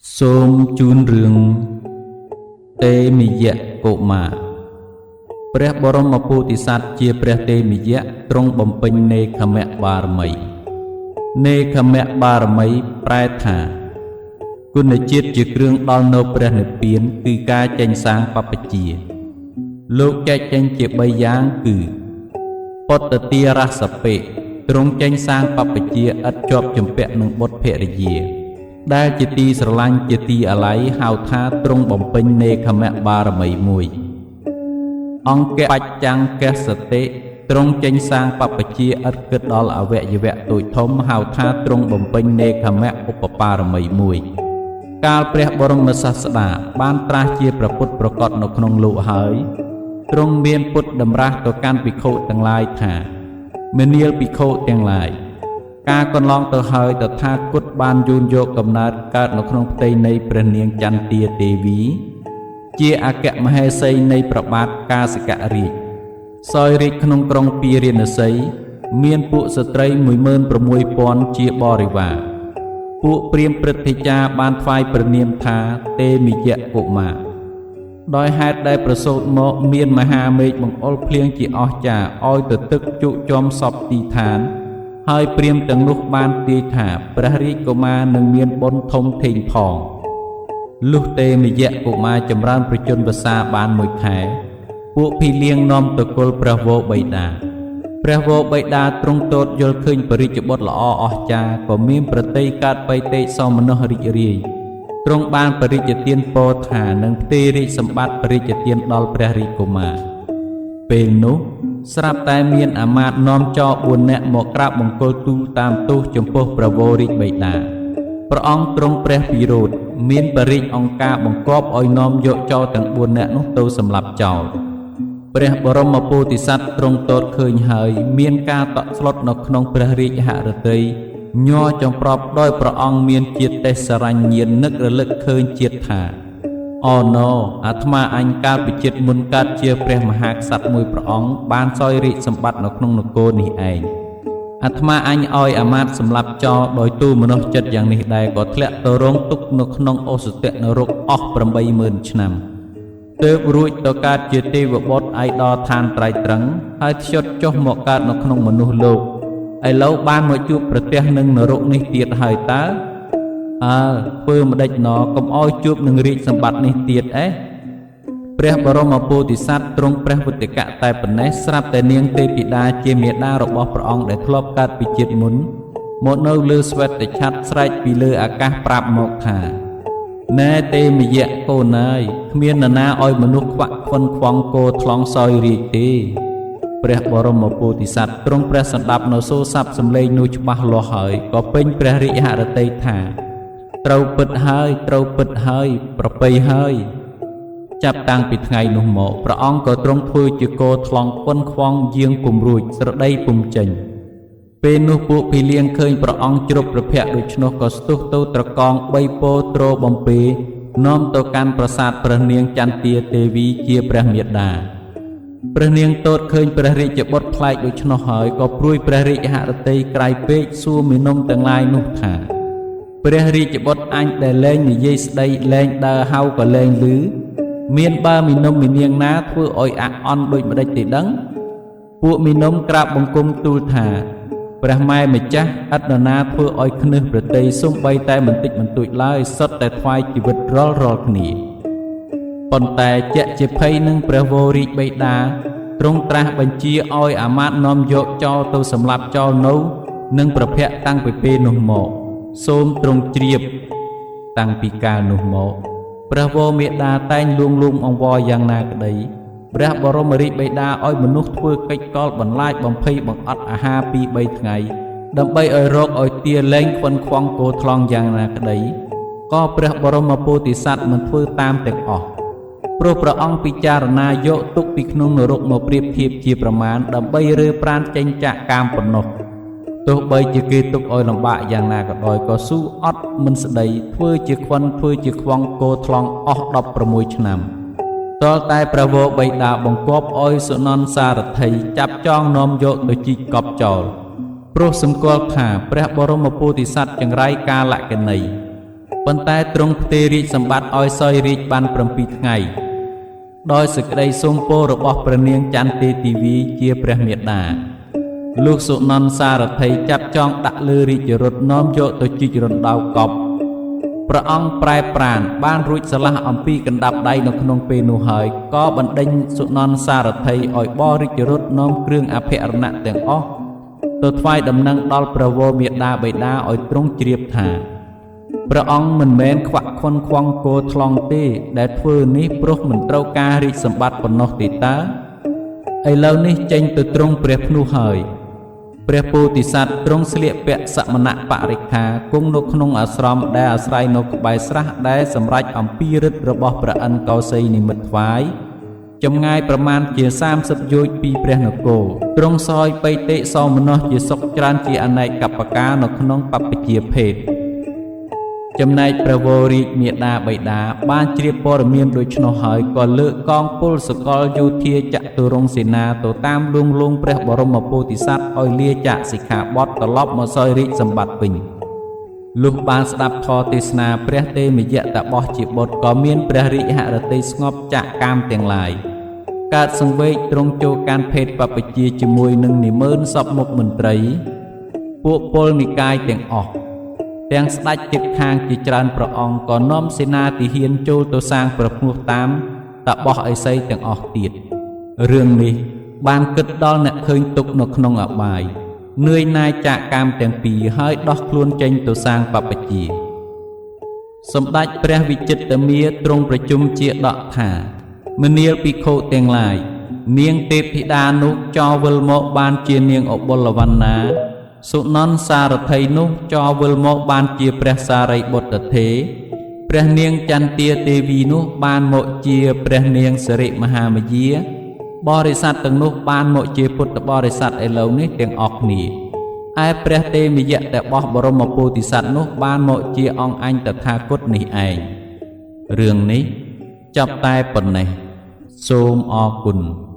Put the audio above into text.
សូមជូនរឿងទេមិយៈកុមារព្រះបរមពោធិសត្វជាព្រះទេមិយៈទ្រង់បំពេញនេខមៈបារមីនេខមៈបារមីប្រែថាគុណជាតិជាគ្រឿងដល់នៅព្រះនិព្វានគឺការចេញសាងបព្វជិលោកចែកចេញជា3យ៉ាងគឺពុទ្ធទារសពេទ្រង់ចេញសាងបព្វជិឥតជាប់ជំពាក់នឹងបុត្រភរិយាដែលជាទីស្រឡាញ់ជាទីអាល័យហៅថាទ្រង់បំពេញនេខមៈបារមីមួយអង្គបច្ចាំងកសតិទ្រង់ចេញសាងបព្វជិឥតគិតដល់អវយវៈតូចធំហៅថាទ្រង់បំពេញនេខមៈឧបបារមីមួយកាលព្រះបរមសាស្តាបានត្រាស់ជាព្រះពុទ្ធប្រកបនៅក្នុងលោកហើយទ្រង់មានពុទ្ធតម្រាស់ទៅកាន់ភិក្ខុទាំងឡាយថាមនាលភិក្ខុទាំងឡាយការកន្លងទៅហើយតថាគតបានយូនយកកំណើតកើតនៅក្នុងផ្ទៃនៃព្រះនាងចន្ទាទេវីជាអគ្គមហេសីនៃព្រះបាទកាសិករាជសោយរាជក្នុងក្រុងពារាណសីមានពួកស្ត្រី16000ជាបរិវារពួកព្រាហ្មណ៍ព្រឹទ្ធាចារ្យបានថ្វាយព្រះនាមថាទេមិយៈកុមារដោយហេតុដែលប្រសូតមកមានមហាមេឃបង្អុរភ្លៀងជាអស្ចារ្យឲ្យទៅទឹកជោកជាំសពទីឋានហើយព្រាហ្មណ៍ទាំងនោះបានទាយថាព្រះរាជកុមារនឹងមានបុណ្យធំធេងផងលុះទេមិយៈកុមារចម្រើនប្រជញ្ញវស្សាបានមួយខែពួកភីលៀងនាំទៅគល់ព្រះវរបិតាព្រះវរបិតាទ្រង់ទតយល់ឃើញបរិជ្ជបុត្រល្អអស្ចារ្យក៏មានប្រតិកើតបៃតេសោមនស្សរីករាយទ្រង់បានបរិជ្ជទានពរថានឹងផ្ទេររាជសម្បត្តិបរិជ្ជទានដល់ព្រះរាជកុមារពេលនោះស្រាប់តែមានអាមាត្យនាំចោរ4នាក់មកក្រាបបង្គោលទូលតាមទោសចំពោះព្រះវររាជបិតាព្រះអង្គទ្រង់ព្រះពិរោធមានបរិជ្ជអង្គការបង្គាប់ឲ្យនាំយកចោរទាំង4នាក់នោះទៅសម្លាប់ចោលព្រះបរមពោធិសត្វទ្រង់ទតឃើញហើយមានការតក់ស្លុតនៅក្នុងព្រះរាជហឫទ័យញ័រចំប្រប់ដោយព្រះអង្គមានជាតិទេសរញ្ញញាណនឹករលឹកឃើញជាតិថាអូណូអាត្មាអញកាលពីជាតិមុនកើតជាព្រះមហាក្សត្រមួយព្រះអង្គបានសោយរាជសម្បត្តិនៅក្នុងនគរនេះឯងអាត្មាអញឲ្យអាមាត្យសម្លាប់ចោលដោយទូមនុស្សចិត្តយ៉ាងនេះដែរក៏ធ្លាក់ទៅរងទុក្ខនៅក្នុងអូសតនរកអស់80000ឆ្នាំទើបរួចទៅកើតជាទេវបុត្រឯដល់ឋានត្រៃត្រឹងហើយធ្យុតចុះមកកើតនៅក្នុងមនុស្សលោកឥឡូវបានមកជួបប្រទះនឹងនរកនេះទៀតហើយតើអើធ្វើម្ដេចណកុំឲ្យជួបនឹងរាជសម្បត្តិនេះទៀតអេព្រះបរមពោធិសត្វទ្រង់ព្រះវុទ្ធិកៈតែប៉ុណ្ណេះស្រាប់តែនាងទេពិតាជាមេដារបស់ព្រះអង្គដែលធ្លាប់កើតពីជាតិមុនមកនៅលើស្វេតឆត្រស្រែកពីលើអាកាសប្រាប់មកថាណែទេមិយៈកូនអើយគ្មាននរណាឲ្យមនុស្សខ្វាក់ខ្វិនខ្វងគោថ្លង់សោយរាជទេព្រះបរមពោធិសត្វទ្រង់ព្រះសន្តាប់នៅសូរស័ព្ទសំឡេងនោះច្បាស់លាស់ហើយក៏ពេញព្រះរាជហឫទ័យថាត្រូវពិតហើយត្រូវពិតហើយប្រពៃហើយចាប់តាំងពីថ្ងៃនោះមកព្រះអង្គក៏ទ្រង់ធ្វើជាគោថ្លង់ខ្វិនខ្វងយាងពុំរួចស្រដីពុំចេញពេលនោះពួកភីលៀងឃើញព្រះអង្គជ្រប់ប្រភពដូច្នោះក៏ស្ទុះទៅត្រកងបីពោទ្របំពេនាំទៅកាន់ប្រាសាទព្រះនាងចន្ទាទេវីជាព្រះមាតាព្រះនាងទតឃើញព្រះរាជបុត្រប្លែកដូច្នោះហើយក៏ព្រួយព្រះរាជហឫទ័យក្រៃពេកសួរមេនំទាំងឡាយនោះថាព្រះរាជបុត្រអញដែលលែងនិយាយស្ដីលែងដើរហៅក៏លែងឮមានបើមីនំមីនាងណាធ្វើឲ្យអាក់អន់ដូចម្ដេចទេដឹងពួកមីនំក្រាបបង្គំទូលថាព្រះម៉ែម្ចាស់ឥតនរណាធ្វើឲ្យឃ្នឹះប្រតិយសំបីតែបន្តិចបន្តួចឡើយសុទ្ធតែថ្វាយជីវិតរាល់គ្នាប៉ុន្តែជាក់ជាភ័យនឹងព្រះវររាជបិតាទ្រង់ត្រាស់បញ្ជាឲ្យអាមាត្យនាំយកចោលទៅសម្លាប់ចោលនៅនឹងប្រភពតាំងពីពេលនោះមកសូមទ្រង់ជ្រាបតាំងពីកាលនោះមកព្រះវរមេដាតែងលួងលោមអង្វរយ៉ាងណាក្តីព្រះបរមរាជបិតាឲ្យមនុស្សធ្វើកិច្ចកលបន្លាចបំភ័យបង្អត់អាហារ2 3ថ្ងៃដើម្បីឲ្យរកឲ្យទាលែងខ្វិនខ្វងគោថ្លង់យ៉ាងណាក្តីក៏ព្រះបរមពោធិសត្វមិនធ្វើតាមទាំងអស់ព្រោះព្រះអង្គពិចារណាយកទុកពីក្នុងនរកមកប្រៀបធៀបជាប្រមាណដើម្បីរើប្រានចេញចាកកាមប៉ុណ្ណោះទោះបីជាគេទុកឲ្យលំបាកយ៉ាងណាក៏ដោយក៏ស៊ូអត់មិនស្ដីធ្វើជាខ្វិនធ្វើជាខ្វងគោថ្លង់អស់16ឆ្នាំទាល់តែព្រះវរបិតាបង្គាប់ឲ្យសុនន្ទសារថីចាប់ចងនាំយកទៅជីកកប់ចោលព្រោះសម្គាល់ថាព្រះបរមពោធិសត្វចង្រៃកាលគណី ប៉ុន្តែទ្រង់ផ្ទេររាជសម្បត្តិឲ្យសោយរាជបាន7ថ្ងៃដោយសេចក្តីសូមពររបស់ព្រះនាងចន្ទទេវីជាព្រះមាតាលុះសុនន្ទសារថីចាប់ចងដាក់លើរាជរថនាំយកទៅជីករណ្ដៅកប់ព្រះអង្គប្រែប្រានបានរួចស្រឡះអំពីកណ្ដាប់ដៃនៅក្នុងពេលនោះហើយក៏បណ្ដេញសុនន្ទសារថីឲ្យបរិជ្ជរថនាំគ្រឿងអភិរណៈទាំងអស់ទៅថ្វាយដំណឹងដល់ព្រះវរមាតាបិតាឲ្យទ្រង់ជ្រាបថាព្រះអង្គមិនមែនខ្វាក់ខុនខ្វងគោថ្លង់ទេដែលធ្វើនេះព្រោះមិនត្រូវការរាជសម្បត្តិប៉ុណ្ណោះទេតើឥឡូវនេះចេញទៅទ្រង់ព្រះភ្នោះហើយព្រះពោធិសត្វទ្រង់ស្លៀកពាក់សមណបរិក្ខារគង់នៅក្នុងអាស្រមដែលអាស្រ័យនៅក្បែរស្រះដែលសម្រេចអំពីឫទ្ធិរបស់ព្រះឥន្ទកោសីនិមិត្តថ្វាយចម្ងាយប្រមាណជា30យោជន៍ពីព្រះនគរទ្រង់សោយបិតិសោមនស្សជាសុខច្រើនជាអនេកកបកានៅក្នុងបព្វជិភេទចំណែកព្រះវររាជមាតាបិតាបានជ្រាបព័ត៌មានដូច្នោះហើយក៏លើកកងពលសកលយោធាចតុរង្គសេនាទៅតាមលួងលោមព្រះបរមពោធិសត្វឲ្យលាចាកសិក្ខាបទត្រឡប់មកសោយរាជសម្បត្តិវិញលុះបានស្ដាប់ធម៌ទេសនាព្រះទេមយៈតបោះជាបុត្រក៏មានព្រះរាជហឫទ័យស្ងប់ចាកកាមទាំងឡាយកើតសង្វេគទ្រង់ចូលកាន់ភេទបព្វជិជាមួយនឹងនិមឺនសពមុខមន្ត្រីពួកពលនិកាយទាំងអស់ទាំងស្ដេចជិតខាងជាច្រើនព្រះអង្គក៏នាំសេនាទាហានចូលទៅសាងព្រះភ្នោះតាមតបោះឥសីទាំងអស់ទៀតរឿងនេះបានគិតដល់អ្នកឃើញទុកនៅក្នុងអបាយនឿយណាយចាកកាមទាំងពីរហើយដោះខ្លួនចេញទៅសាងបព្វជិសម្ដេចព្រះវិចិត្រមាទ្រង់ប្រជុំជាដកថាមនាលភិក្ខុទាំងឡាយនាងទេពធីតានោះចោវិលមកបានជានាងអបុលវណ្ណាសុនន្ទសារថីនោះចោវិលមកបានជាព្រះសារីបុត្រទេព្រះនាងចន្ទាទេវីនោះបានមកជាព្រះនាងសិរិមហាមយាបរិស័ទទាំងនោះបានមកជាពុទ្ធបរិស័ទឥឡូវនេះទាំងអស់គ្នាឯព្រះទេមយៈតបោះបរមពោធិសត្វនោះបានមកជាអង្គអញតថាគតនេះឯងរឿងនេះចប់តែប៉ុណ្ណេះសូមអរគុណ។